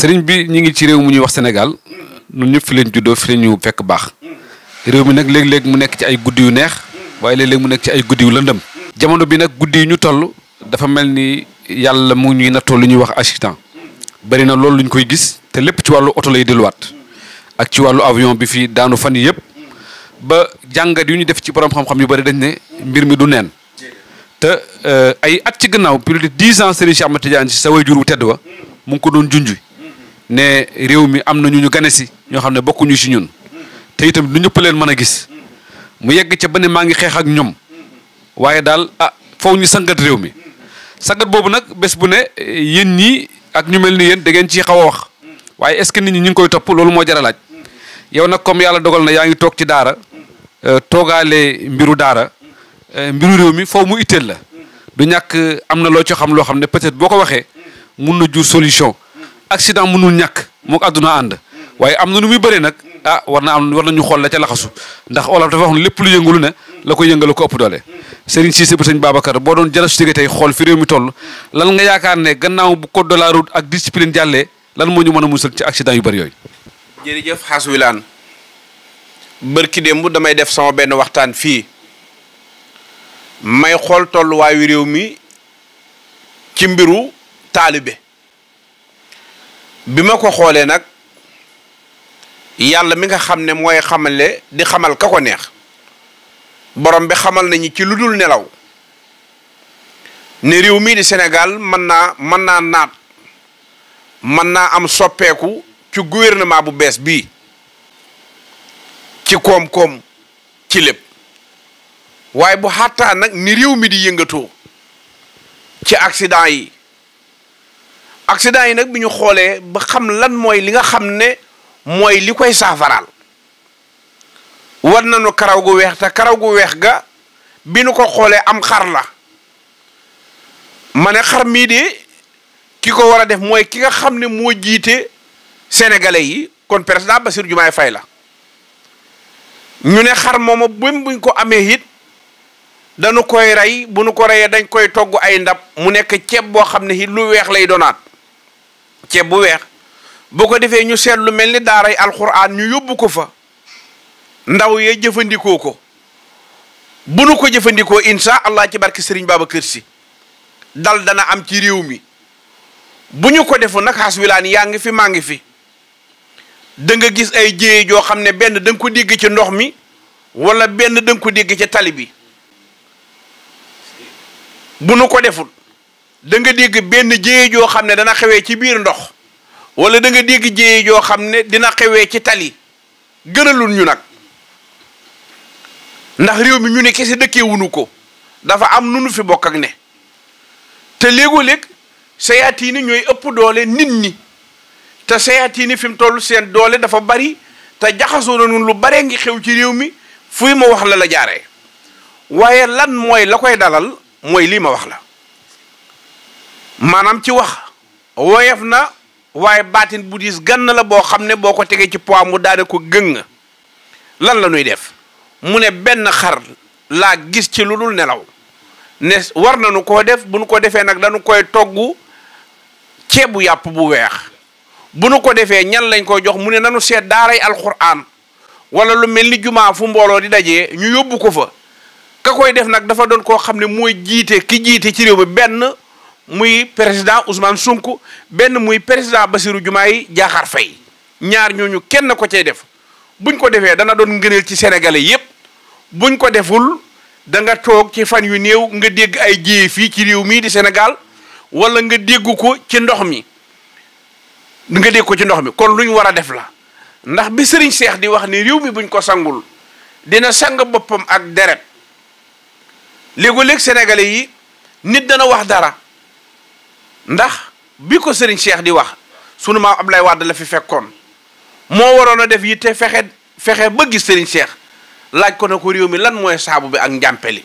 sëriñ bi ñu ngi ci réew mu ñuy wax Sénégal ñun ñëpp fi leen juddoo fi leen ñu fekk baax réew mi nag léeg-léeg mu nekk ci ay guddi yu neex waaye léeg-léeg mu nekk ci ay guddi yu lëndëm jamono bi nag guddi yi ñu toll dafa mel ni yàlla mu ñuy nattoo lu ñuy wax accident bari na loolu lu ñu koy gis te lépp ci wàllu oto lay delluwaat ak ci wàllu avion bi fii daanu fan yi yëpp ba jàngat yu ñu def ci borom xam-xam yu bari dañ ne mbir mi du neen te ay at ci gannaaw plus de 10 ans Serigne Cheikh Ahmed Tidiane si sa waajur wu tedd wa mu ngi ko doon junj ne réew mi am na ñu gane si ñoo xam ne bokkuñu si ñun te itam du ñëpp leen mën a gis mu yegg ca ba ne maa ngi xeex ak ñoom waaye daal foofu ñu sangat réew mi sangat boobu nag bés bu ne yéen ñii ak ñu mel ni yéen da ngeen ciy xaw a wax waaye est-ce que nit ñi ñu ngi koy topp loolu moo jar a laaj yow nag comme yàlla dogal na yaa ngi toog ci daara toogaale mbiru daara mbiru réew mi foofu mu itteel la du ñàkk am na loo ci xam loo xam ne peut-être boo ko waxee mun na jur solution accident mënul ñàkk mook àdduna ànd waaye am na nu muy bëree nag war nañu xool la ca laxasu ndax olof dafa wax ne lépp lu yëngulu ne la ko yëngala ko ëpp doole Serigne Cissé bu sëñ Babacar boo doon jara su jóge tey xool fi réew mi toll lan nga yaakaar ne gannaaw bu code de la route ak discipline jàllee lan moo ñu mën a musal ci accident yu bëri yooyu. jërëjëf xaas wilaan bërki démb damay def sama benn waxtaan fii may xool tolluwaayu réew mi ci mbiru taalibe bi ma ko xoolee nag yàlla mi nga xam ne mooy xamale di xamal ka ko neex borom bi xamal nañu ci lu dul nelaw ne réew mii di Sénégal mën naa naat mën naa am soppeeku ci gouvernement bu bees bii ci koom-koom ci lépp waaye bu xattaa nag ni réew mi di yëngatoo ci accident yi nag bi ñu xoolee ba xam lan mooy li nga xam ne mooy li koy saafaraal war nañu karaw gu weex te karaw gu weex ga bi nu ko xoolee am xar la ma ne xar mii de ki ko war a def mooy ki nga xam ne moo jiite sénégalais yi kon président Bassirou Diomaye Faye la ñu ne xar mooma buñ ko amee it dañu koy rey bu nu ko reyee dañ koy togg ay ndab mu nekk ceeb boo xam ne it lu weex lay doonaat ceeb bu weex bu ko defee ñu seet lu mel ni daaray alxuraan ñu yóbbu ko fa ndaw yee jëfandikoo ko bu nu ko jëfandikoo insha allah ci barke Serigne Babacar Sy dal dana am ci réew mi bu ñu ko defu nag xaas wilaan yaa ngi fi maa ngi fi da nga gis ay jéye joo xam ne benn da nga ko dégg ci ndox mi wala benn da nga ko dégg ci tali bi bu nu ko deful da nga dégg benn jéye joo xam ne dana xewee ci biir ndox wala da nga dégg jéye joo xam ne dina xewee ci tali gënalul ñu nag ndax réew mi ñu ne kese dëkkee wunu ko dafa am nu nu fi bokk ak ne te léegoo-léeg sayatiini ñooy ëpp doole nit ñi te sayatiini fi mu toll seen doole dafa bari te jaxasoo na nun lu baree ngi xew ci réew mi fuy ma wax la jaaree waaye lan mooy la koy dalal mooy lii ma wax la maanaam ci wax woyof na waaye baatin bu diis gann la boo xam ne boo ko tegee ci poids mu daane ko gëng lan la ñuy def mu ne benn xar laa gis ci lu dul nelaw ne war nañu koo def bu nu ko defee nag dañu koy togg ceebu yàpp bu weex bu nu ko defee ñan lañ koy jox mu ne nanu seet daaray alxuraan wala lu mel ni jumaa fu mbooloo di dajee ñu yóbbu ko fa ka koy def nag dafa doon koo xam ne mooy jiite ki jiite ci réew mi benn muy président Ousmane Sonko benn muy président Bassirou Diomaye Diakhar Faye ñaar ñooñu kenn ko cay def buñ ko defee dana doon ngëneel ci sénégalais yépp buñ ko deful da nga toog ci fan yu néew nga dégg ay jéye fii ci réew mii di Sénégal wala nga dégg ko ci ndox mi kon luñ war a def la ndax bi Serigne Cheikh di wax ne réew mi buñ ko sangul dina sang boppam ak deret léegoo-léeg sénégalais yi nit dana wax dara ndax bi ko Serigne Cheikh di wax sunu maam Abdoulaye Wade la fi fekkoon moo waroon a def yitte fexe ba gis Serigne Cheikh laaj ko na ko réew mi lan mooy saabu bi ak njàmpeli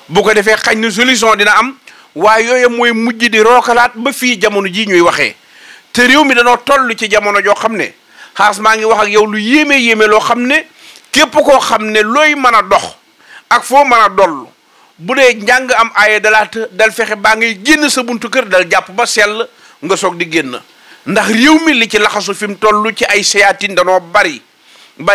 bu ko defee xañ na solution dina am waaye yooyu mooy mujj di rookalaat ba fii jamono ji ñuy waxee te réew mi danoo toll ci jamono joo xam ne xaas maa ngi wax ak yow lu yéeme loo xam ne képp koo xam ne looy mën a dox ak foo mën a dollu bu dee njàng am aaye dalaat dal fexe baa ngay génn sa buntu kër dal jàpp ba sell nga soog di génn ndax réew mi li ci laxasu fi mu toll ci ay seyaatin danoo bari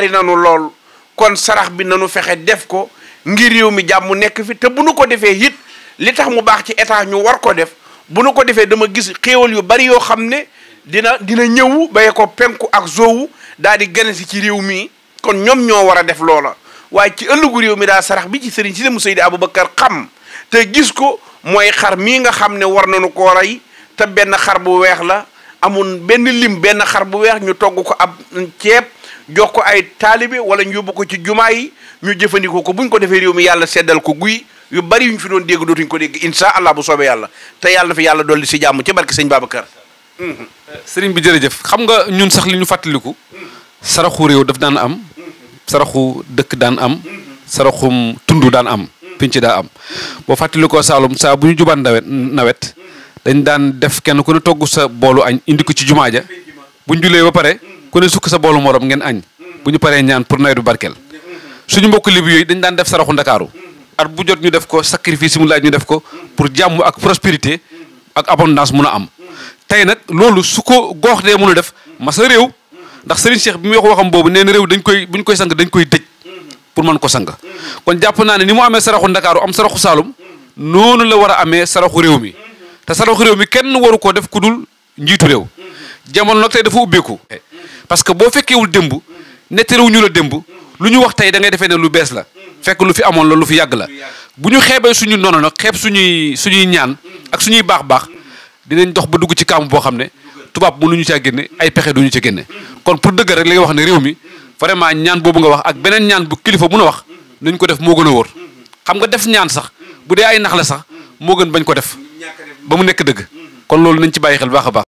nanu lool kon sarax bi nanu fexe def ko ngir réew mi jàmm nekk fi te bu nu ko defee it li tax mu baax ci état ñu war ko def bu nu ko defee dama gis xéewal yu bari yoo xam ne dina ñëw baye ko penku ak zowu daal di gane si ci réew mi kon ñoom ñoo war a def loola waaye ci ëllëgu réew mi daal sarax bi ci sëriñ si mu Seydi Aboubacar xam te gis ko mooy xar mii nga xam ne war nañu koo rey te benn xar bu weex la amul benn lim benn xar bu weex ñu togg ko ab ceeb jox ko ay taalibe wala ñu yóbbu ko ci jumaa yi ñu jëfandikoo ko buñ ko defee réew mi yàlla seddal ko guy yu bari yu ñu fi doon dégg dootuñ ko dégg insha allah bu soobee yàlla te yàlla na fi yàlla dolli si jàmm ci barke sëñ Babacar. sëriñ bi jërëjëf xam nga ñun sax li ñu fàttaliku saraxu réew daf daan am saraxu dëkk daan am saraxum tund daan am pinc daa am boo fàttalikoo Saalum saa bu ñu jubaan nawet dañ daan def kenn ku ne togg sa boolu añ indi ko ci jumaa ja bu ñu julee ba pare ku ne sukk sa boolu morom ngeen añ bu ñu paree ñaan pour nawet bu barkeel suñu mbokk libu yooyu dañ daan def saraxu ndakaaru at bu jot ñu def ko sacrifice mu laaj ñu def ko pour jàmm ak prospérité ak abondance mun a am tey nag loolu su ko goox dee mun a def masa réew ndax Serigne Cheikh bi muy wax waxam boobu nee na réew dañ koy bu ñu koy sang dañ koy tëj pour mën ko sang kon jàpp naa ne ni mu amee saraxu ndakaaru am saraxu Saalum noonu la war a amee saraxu réew mi te saraxu réew mi kenn waru koo def ku dul njiitu réew jamono nag tey dafa ubbeeku parce que boo fekkeewul démb nettalewuñu la démb lu ñu wax tey da ngay defee ne lu bees la fekk lu fi amoon la lu fi yàgg la bu ñu xeebee suñu noonu nag xeeb suñuy ñaan ak suñuy baax dinañ dox ba dugg ci kàmb boo xam ne tubaab mënuñu caa génne ay pexe duñu ci génne kon pour dëgg rek li nga wax ne réew mi vraiment ñaan boobu nga wax ak beneen ñaan bu kilifa mun a wax nañ ko def moo gën a wóor xam nga def ñaan sax bu dee ay nax la sax moo gën bañ ko def ba mu nekk dëgg kon loolu nañ ci bàyyi xel baax a baax